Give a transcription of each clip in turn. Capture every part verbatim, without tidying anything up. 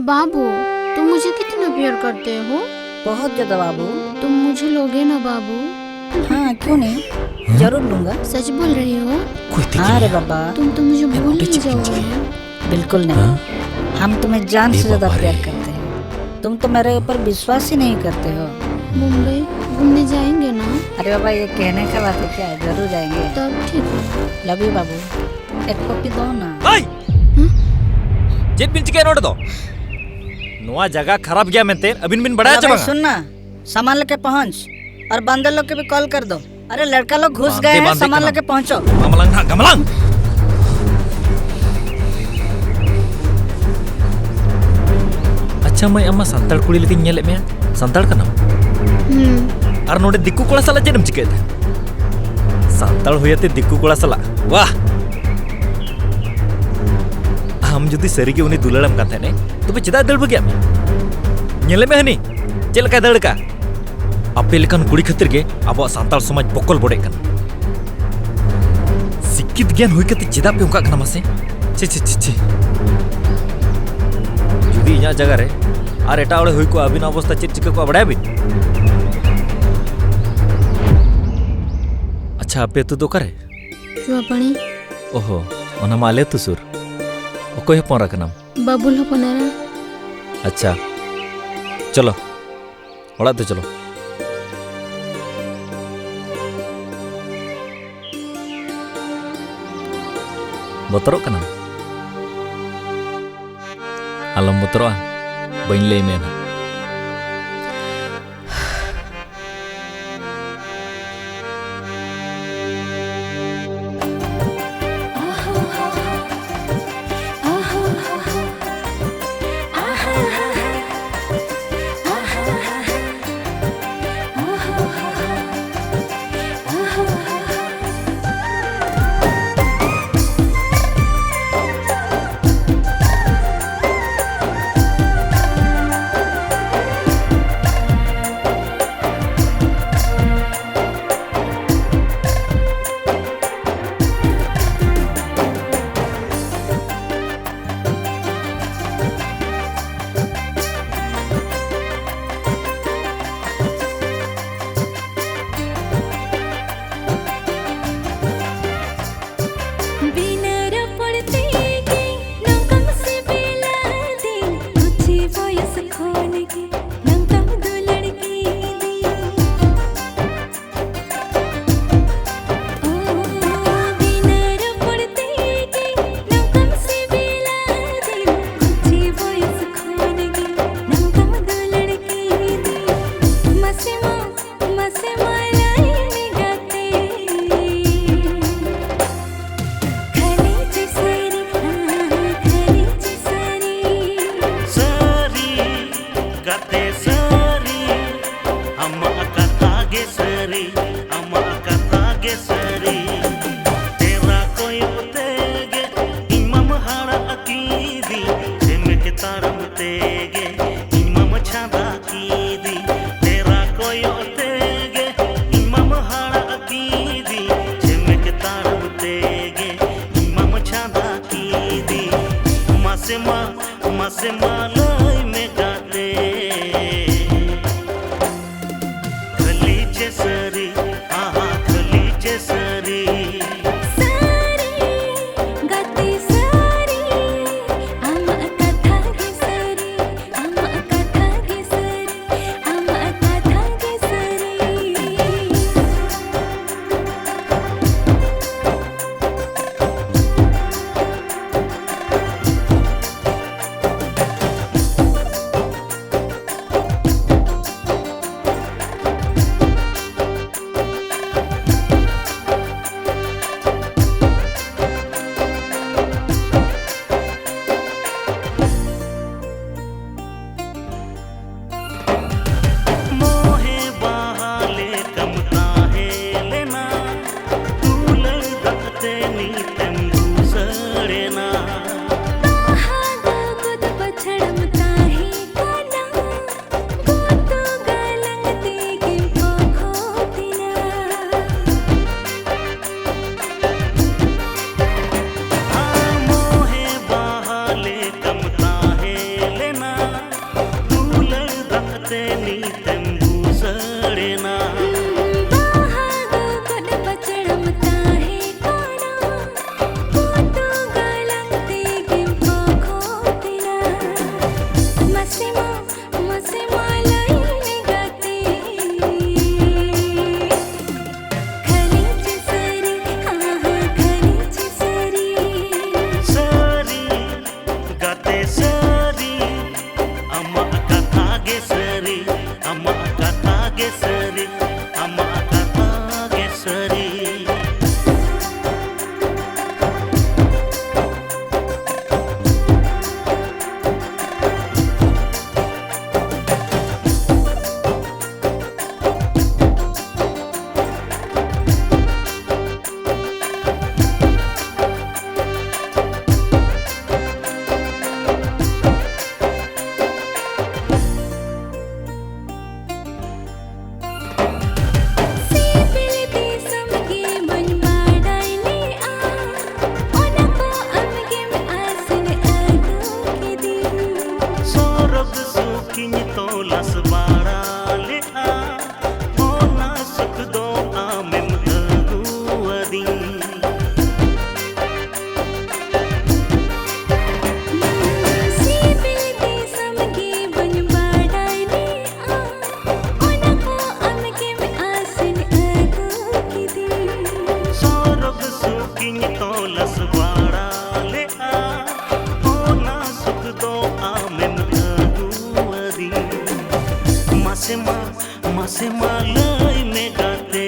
बाबू, तुम मुझे कितना प्यार करते हो? बहुत ज्यादा बाबू। तुम मुझे लोगे ना बाबू? हाँ, क्यों नहीं, जरूर लूंगा। सच बोल रहे हो? हाँ रे बाबा। तुम तो मुझे भूल नहीं जाओगे ना? बिल्कुल नहीं। हम तुम्हें जान से ज्यादा प्यार करते हैं। तुम तो मेरे ऊपर विश्वास ही नहीं करते हो। मुंबई घूमने जाएंगे ना? अरे बाबा, ये कहने का बात है क्या? जरूर जाएंगे। तब ठीक है। लव यू बाबू। एक पप्पी दो ना। ᱪᱮᱫ ᱵᱤᱱ ᱪᱤᱠᱟᱹᱭᱟ ᱱᱚᱰᱮ ᱫᱚ? ᱱᱚᱣᱟ ᱡᱟᱭᱜᱟ ᱠᱷᱟᱨᱟᱯ ᱜᱮᱭᱟ ᱢᱮᱱᱛᱮ ᱟᱹᱵᱤᱱ ᱵᱤᱱ ᱵᱟᱲᱟᱭᱟ ᱪᱮ ᱵᱟᱝᱟ? सुन ना, सामान लेके पहुंच और बंदर लोग के भी कॉल कर दो। अरे लड़का लोग घुस गए हैं, सामान लेके पहुंचो। ᱜᱟᱢᱞᱟᱝ ᱱᱟᱦᱟᱜ, ᱜᱟᱢᱞᱟᱝ᱾ ᱟᱪᱪᱷᱟ ᱢᱟᱹᱭ, ᱟᱢ ᱢᱟ ᱥᱟᱱᱛᱟᱲ ᱠᱩᱲᱤ ᱞᱮᱠᱟᱧ ᱧᱮᱞᱮᱫ ᱢᱮᱭᱟ, ᱥᱟᱱᱛᱟᱲ ᱠᱟᱱᱟᱢ? ᱦᱩᱸ᱾ ᱟᱨ ᱱᱚᱰᱮ ᱫᱤᱠᱩ ᱠᱚᱲᱟ ᱥᱟᱞᱟᱜ ᱪᱮᱫ ᱮᱢ ᱪᱤᱠᱟᱹᱭᱮᱫᱟ? ᱥᱟᱱᱛᱟᱲ ᱦᱩᱭᱟᱛᱮ ᱫᱤᱠᱩ ᱠᱚᱲᱟ ᱥᱟᱞᱟᱜ, ᱣᱟᱦ! ᱟᱢ ᱡᱩᱫᱤ ᱥᱟᱹᱨᱤᱜᱮ ᱩᱱᱤ ᱫᱩᱞᱟᱹᱲᱟᱢ ᱠᱟᱱ ᱛᱟᱦᱮᱱᱮ, ᱛᱚᱵᱮ ᱪᱮᱫᱟᱜ ᱫᱟᱹᱲ ᱵᱟᱹᱜᱤᱭᱟᱜ ᱢᱮ? ᱧᱮᱞᱮ ᱢᱮ ᱦᱟᱹᱱᱤ, ᱪᱮᱫ ᱞᱮᱠᱟᱭ ᱫᱟᱹᱲ ᱠᱟᱜᱼᱟ᱾ ᱟᱯᱮ ᱞᱮᱠᱟᱱ ᱠᱩᱲᱤ ᱠᱷᱟᱹᱛᱤᱨ ᱜᱮ ᱟᱵᱚᱣᱟᱜ ᱥᱟᱱᱛᱟᱲ ᱥᱚᱢᱟᱡᱽ ᱵᱚᱠᱚᱞ ᱵᱚᱰᱮᱜ ᱠᱟᱱᱟ᱾ ᱥᱤᱠᱠᱷᱤᱛ ᱜᱮᱭᱟᱱ ᱦᱩᱭ ᱠᱟᱛᱮ ᱪᱮᱫᱟᱜ ᱯᱮ ᱚᱱᱠᱟᱜ ᱠᱟᱱᱟ ᱢᱟᱥᱮ? ᱪᱷᱤ, ᱪᱷᱤ, ᱪᱷᱤ, ᱪᱷᱤ᱾ ᱡᱩᱫᱤ ᱤᱧᱟᱹᱜ ᱡᱟᱭᱜᱟ ᱨᱮ ᱟᱨ ᱮᱴᱟᱜ ᱦᱚᱲᱮ ᱦᱩᱭ ᱠᱚᱜᱼᱟ, ᱟᱹᱵᱤᱱᱟᱜ ᱚᱵᱚᱥᱛᱟ ᱪᱮᱫ ᱪᱤᱠᱟᱹ ᱠᱚᱜᱼᱟ ᱵᱟᱲᱟᱭᱟᱵᱤᱱ? ᱟᱪᱪᱷᱟ, ᱟᱯᱮ ᱟᱹᱛᱩ ᱫᱚ ᱚᱠᱟᱨᱮ? ᱪᱩᱣᱟᱯᱟᱹᱲᱤ᱾ ᱚᱦᱚ, ᱚᱱᱟ ᱢᱟ ᱟᱞᱮ ᱟᱹᱛᱩ ᱥᱩᱨ᱾ ᱚᱠᱚᱭ ᱦᱚᱯᱚᱱ ᱮᱨᱟ ᱠᱟᱱᱟᱢ? ᱵᱟᱵᱩᱞ ᱦᱚᱯᱚᱱ ᱮᱨᱟ᱾ ᱟᱪᱪᱷᱟ, ᱪᱚᱞᱚ, ᱚᱲᱟᱜ ᱛᱮ ᱪᱚᱞᱚ᱾ ᱵᱚᱛᱚᱨᱚᱜ ᱠᱟᱱᱟᱢ? ᱟᱞᱚᱢ ᱵᱚᱛᱚᱨᱚᱜᱼᱟ, ᱵᱟᱹᱧ ᱞᱟᱹᱭ ᱢᱮᱭᱟ ᱱᱟᱜ᱾ ᱢᱟᱥᱮ ᱢᱟ ᱞᱟᱹᱭ ᱢᱮ ᱜᱟᱛᱮ, ᱠᱷᱟᱹᱞᱤ ᱪᱮ ᱥᱟᱹᱨᱤ, ᱟᱦᱟ, ᱠᱷᱟᱹᱞᱤ ᱪᱮ ᱥᱟᱹᱨᱤ? ᱥᱟᱹᱨᱤ, ᱜᱟᱛᱮ ᱥᱟᱹᱨᱤ, ᱟᱢᱟᱜ ᱠᱟᱛᱷᱟ ᱜᱮ ᱥᱟᱹᱨᱤ, ᱟᱢᱟᱜ ᱠᱟᱛᱷᱟ ᱜᱮ ᱥᱟᱹᱨᱤ, ᱟᱢᱟᱜ ᱠᱟᱛᱷᱟ ᱜᱮ ᱥᱟᱹᱨᱤ᱾ ᱢᱚᱦᱮ ᱵᱟᱦᱟ ᱞᱮᱠᱟᱢ ᱛᱟᱦᱮᱸ ᱞᱮᱱᱟ, ᱫᱩᱞᱟᱹᱲ ᱫᱟᱜ ᱛᱮ ᱱᱤᱛᱮᱢ ᱫᱩᱥᱟᱹᱲ ᱮᱱᱟ᱾ ᱵᱟᱦᱟ ᱫᱚ ᱜᱚᱫ ᱵᱟᱪᱷᱲᱟᱢ ᱛᱟᱦᱮᱸ ᱠᱟᱱᱟ, ᱜᱩᱛᱩ ᱜᱟᱞᱟᱝ ᱛᱮᱜᱮᱢ ᱯᱚᱠᱷᱚᱛ ᱮᱱᱟ᱾ ᱟᱢ ᱢᱚᱦᱮ ᱵᱟᱦᱟ ᱞᱮᱠᱟᱢ ᱛᱟᱦᱮᱸ ᱞᱮᱱᱟ, ᱫᱩᱞᱟᱹᱲ ᱫᱟᱜ ᱛᱮ ᱱᱤᱛᱮᱢ ᱵᱩᱥᱟᱹᱲ ᱮᱱᱟ᱾ ᱵᱟᱦᱟ ᱫᱚ ᱜᱚᱫ ᱵᱟᱪᱲᱟᱢ ᱛᱟᱦᱮᱸ ᱠᱟᱱᱟ, ᱜᱩᱛᱩ ᱜᱟᱞᱟᱝ ᱛᱮᱜᱮᱢ ᱯᱚᱠᱷᱚᱛ ᱮᱱᱟ᱾ ᱢᱟᱥᱮ ᱢᱟ, ᱢᱟᱥᱮ ᱢᱟ ᱞᱟᱹᱭ ᱢᱮ ᱜᱟᱛᱮ, ᱠᱷᱟᱹᱞᱤ ᱪᱮ ᱥᱟᱹᱨᱤ, ᱦᱟᱸ ᱦᱟᱸ, ᱠᱷᱟᱹᱞᱤ ᱪᱮ ᱥᱟᱹᱨᱤ? ᱥᱟᱹᱨᱤ, ᱜᱟᱛᱮ ᱥᱟᱹᱨᱤ, ᱟᱢᱟᱜ ᱠᱟᱛᱷᱟ ᱜᱮ ᱥᱟᱹᱨᱤ, ᱟᱢᱟᱜ ᱠᱟᱛᱷᱟ ᱜᱮ ᱥᱟᱹᱨᱤ, ᱟᱢᱟᱜ ᱠᱟᱛᱷᱟ ᱜᱮ ᱥᱟᱹᱨᱤ᱾ ᱥᱤᱵᱤᱞ ᱫᱤᱥᱚᱢ ᱟᱢᱮᱢ ᱟᱹᱜᱩᱣᱟᱫᱤᱧ᱾ ᱥᱤᱵᱤᱞ ᱫᱤᱥᱚᱢ ᱜᱮ ᱵᱟᱹᱧ ᱵᱟᱰᱟᱭ ᱞᱮᱫᱼᱟ, ᱚᱱᱟ ᱠᱚ ᱟᱢ ᱜᱮᱢ ᱟᱥᱮᱱ ᱟᱹᱜᱩ ᱠᱤᱫᱤᱧ᱾ ᱥᱚᱨᱚᱜᱽ ᱥᱩᱠᱤᱧ ᱛᱚᱞᱟᱥ ᱵᱟᱲᱟ ᱞᱮᱫᱼᱟ, ᱚᱱᱟ ᱥᱩᱠ ᱫᱚ ᱟᱢᱮᱢ ᱟᱹᱜᱩᱣᱟᱫᱤᱧ᱾ ᱢᱟᱥᱮ ᱢᱟ, ᱢᱟᱥᱮ ᱢᱟ ᱞᱟᱹᱭ ᱢᱮ ᱜᱟᱛᱮ,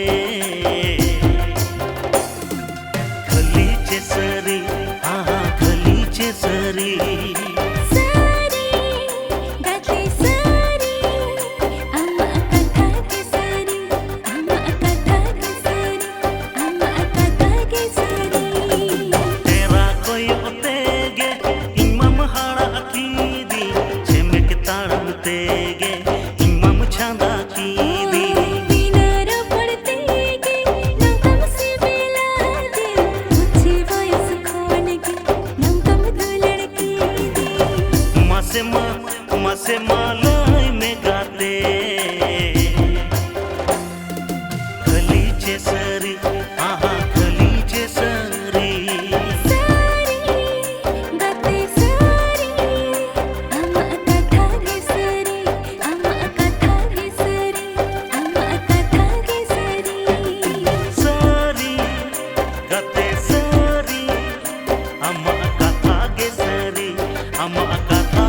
ᱠᱷᱟᱹᱞᱤ ᱪᱮ ᱥᱟᱹᱨᱤ, ᱦᱟ ᱦᱟ, ᱠᱷᱟᱹᱞᱤ ᱪᱮ ᱥᱟᱹᱨᱤ? ᱥᱟᱹᱨᱤ, ᱜᱟᱛᱮ ᱥᱟᱹᱨᱤ, ᱟᱢᱟᱜ ᱠᱟᱛᱷᱟ ᱜᱮ ᱥᱟᱹᱨᱤ, ᱟᱢᱟᱜ ᱠᱟᱛᱷᱟ ᱜᱮ ᱥᱟᱹᱨᱤ, ᱟᱢᱟᱜ ᱠᱟᱛᱷᱟ ᱜᱮ ᱥᱟᱹᱨᱤ᱾ ᱰᱮᱨᱟ ᱠᱚᱭᱚᱜ ᱛᱮᱜᱮ ᱤᱧ ᱢᱟᱢ ᱦᱟᱲᱟᱜ ᱠᱤᱫᱤᱧ, ᱪᱷᱮᱢᱮᱠ ᱛᱟᱲᱟᱢ ᱛᱮᱜᱮ ᱤᱧ ᱢᱟᱢ ᱪᱷᱟᱸᱫᱟ ᱠᱤᱫᱤᱧ᱾ ᱵᱤᱱᱟᱹ ᱨᱚᱯᱚᱲ ᱛᱮᱜᱮ ᱱᱚᱝᱠᱟᱢ ᱥᱤᱵᱤᱞᱟ ᱫᱤᱞ, ᱠᱩᱪᱤ ᱵᱚᱭᱚᱥ ᱠᱷᱚᱱ ᱜᱮ ᱱᱚᱝᱠᱟᱢ ᱫᱩᱞᱟᱹᱲ ᱠᱤᱫᱤᱧ᱾ ᱢᱟᱥᱮ ᱢᱟ, ᱢᱟᱥᱮ ᱢᱟ ᱞᱟᱹᱭ ᱢᱮ ᱜᱟᱛᱮ, ᱠᱷᱟᱹᱞᱤ ᱪᱮ ᱥᱟᱹᱨᱤ, ᱟᱦᱟ, ᱠᱷᱟᱹᱞᱤ ᱪᱮ ᱥᱟᱹᱨᱤ? ᱥᱟᱹᱨᱤ, ᱜᱟᱛᱮ ᱥᱟᱹᱨᱤ, ᱟᱢᱟᱜ ᱠᱟᱛᱷᱟ ᱜᱮ ᱥᱟᱹᱨᱤ, ᱟᱢᱟᱜ ᱠᱟᱛᱷᱟ ᱜᱮ ᱥᱟᱹᱨᱤ, ᱟᱢᱟᱜ ᱠᱟᱛᱷᱟ ᱜᱮ ᱥᱟᱹᱨᱤ᱾ ᱥᱟᱹᱨᱤ, ᱜᱟᱛᱮ ᱥᱟᱹᱨᱤ, ᱟᱢᱟᱜ ᱠᱟᱛᱷᱟ ᱜᱮ ᱥᱟᱹᱨᱤ, ᱟᱢᱟᱜ ᱠᱟᱛᱷᱟ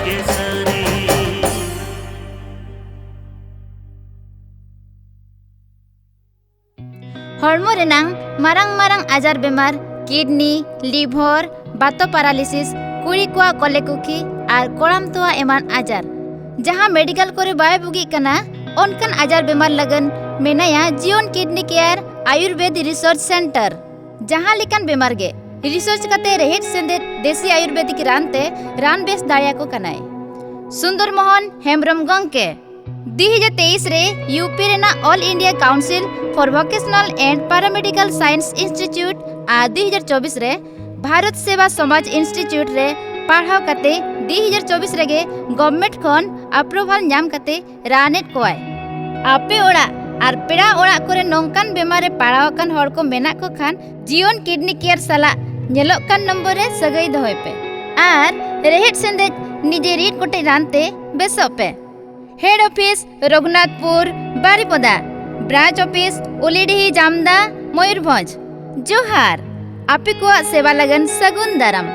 ᱜᱮ ᱥᱟᱹᱨᱤ᱾ ᱦᱚᱲᱢᱚ ᱨᱮᱱᱟᱝ ᱢᱟᱨᱟᱝ ᱢᱟᱨᱟᱝ ᱟᱡᱟᱨ ᱵᱮᱢᱟᱨ, ᱠᱤᱰᱱᱤ, ᱞᱤᱵᱷᱚᱨ, ᱵᱟᱛᱚ ᱯᱟᱨᱟᱞᱤᱥᱤᱥ, ᱠᱩᱲᱤ ᱠᱚᱣᱟᱜ ᱠᱚᱞᱮ ᱠᱩᱠᱷᱤ ᱟᱨ ᱠᱚᱲᱟᱢ ᱛᱚᱣᱟ ᱮᱢᱟᱱ ᱟᱡᱟᱨ᱾ ᱡᱟᱦᱟᱸ ᱢᱮᱰᱤᱠᱟᱞ ᱠᱚᱨᱮ ᱵᱟᱭ ᱵᱩᱜᱤᱜ ᱠᱟᱱᱟ, ᱚᱱᱠᱟᱱ ᱟᱡᱟᱨ ᱵᱮᱢᱟᱨ ᱞᱟᱹᱜᱤᱫ ᱢᱮᱱᱟᱭᱟ ᱡᱤᱭᱚᱱ ᱠᱤᱰᱱᱤ ᱠᱮᱭᱟᱨ ᱟᱭᱩᱨᱵᱮᱫ ᱨᱤᱥᱟᱨᱪ ᱥᱮᱱᱴᱟᱨ᱾ ᱡᱟᱦᱟᱸ ᱞᱮᱠᱟᱱ ᱵᱮᱢᱟᱨ ᱜᱮ ᱨᱤᱥᱟᱨᱪ ᱠᱟᱛᱮ ᱨᱮᱦᱮᱫ ᱥᱮᱸᱫᱮᱫ ᱫᱮᱥᱤ ᱟᱭᱩᱨᱵᱮᱫᱤᱠ ᱨᱟᱱ ᱛᱮ ᱨᱟᱱ ᱵᱮᱥ ᱫᱟᱲᱮᱭᱟᱠᱚ ᱠᱟᱱᱟᱭ᱾ ᱥᱩᱱᱫᱚᱨ ᱢᱳᱦᱚᱱ ᱦᱮᱢᱵᱨᱚᱢ ᱜᱚᱢᱠᱮ᱾ ᱫᱩ ᱦᱟᱡᱟᱨ ᱛᱮᱭᱤᱥ ᱨᱮ ᱭᱩ ᱯᱤ ᱨᱮᱱᱟᱜ All India Council for Vocational and Paramedical Science Institute ᱟᱨ ᱫᱩ ᱦᱟᱡᱟᱨ ᱪᱚᱵᱵᱤᱥ ᱨᱮ ᱵᱷᱟᱨᱚᱛ ᱥᱮᱵᱟ ᱥᱚᱢᱟᱡᱽ ᱤᱱᱥᱴᱤᱴᱭᱩᱴ ᱨᱮ ᱯᱟᱲᱦᱟᱣ ᱠᱟᱛᱮ ᱫᱩ ᱦᱟᱡᱟᱨ ᱪᱚᱵᱵᱤᱥ ᱨᱮᱜᱮ ᱜᱚᱵᱷᱢᱮᱱᱴ ᱠᱷᱚᱱ ᱟᱯᱨᱩᱵᱷᱟᱞ ᱧᱟᱢ ᱠᱟᱛᱮ ᱨᱟᱱᱮᱫ ᱠᱚᱣᱟᱭ᱾ ᱟᱯᱮ ᱚᱲᱟᱜ ᱟᱨ ᱯᱮᱲᱟ ᱚᱲᱟᱜ ᱠᱚᱨᱮ ᱱᱚᱝᱠᱟᱱ ᱵᱮᱢᱟᱨ ᱨᱮ ᱯᱟᱲᱟᱣ ᱟᱠᱟᱱ ᱦᱚᱲ ᱠᱚ ᱢᱮᱱᱟᱜ ᱠᱚ ᱠᱷᱟᱱ, ᱡᱤᱭᱚᱱ ᱠᱤᱰᱱᱤ ᱠᱮᱭᱟᱨ ᱥᱟᱞᱟᱜ ᱧᱮᱞᱚᱜ ᱠᱟᱱ ᱱᱚᱢᱵᱚᱨ ᱨᱮ ᱥᱟᱹᱜᱟᱹᱭ ᱫᱚᱦᱚᱭ ᱯᱮ᱾ ᱟᱨ ᱨᱮᱦᱮᱫ ᱥᱮᱸᱫᱮᱫ ᱱᱤᱡᱮ ᱨᱤᱫ ᱠᱚᱴᱮᱡ ᱨᱟᱱ ᱛᱮ ᱵᱮᱥᱚᱜ ᱯᱮ᱾ ᱦᱮᱰ ᱚᱯᱷᱤᱥ ᱨᱚᱜᱷᱩᱱᱟᱛᱷᱯᱩᱨ, ᱵᱟᱨᱤᱯᱚᱫᱟ᱾ ᱵᱨᱟᱧᱪ ᱚᱯᱷᱤᱥ ᱩᱞᱤᱰᱤᱦᱤ, ᱡᱟᱢᱫᱟ, ᱢᱚᱭᱩᱨᱵᱷᱚᱸᱡᱽ᱾ ᱡᱚᱦᱟᱨ᱾ ᱟᱯᱮ ᱠᱚᱣᱟᱜ ᱥᱮᱵᱟ ᱞᱟᱹᱜᱤᱫ ᱥᱟᱹᱜᱩᱱ ᱫᱟᱨᱟᱢ᱾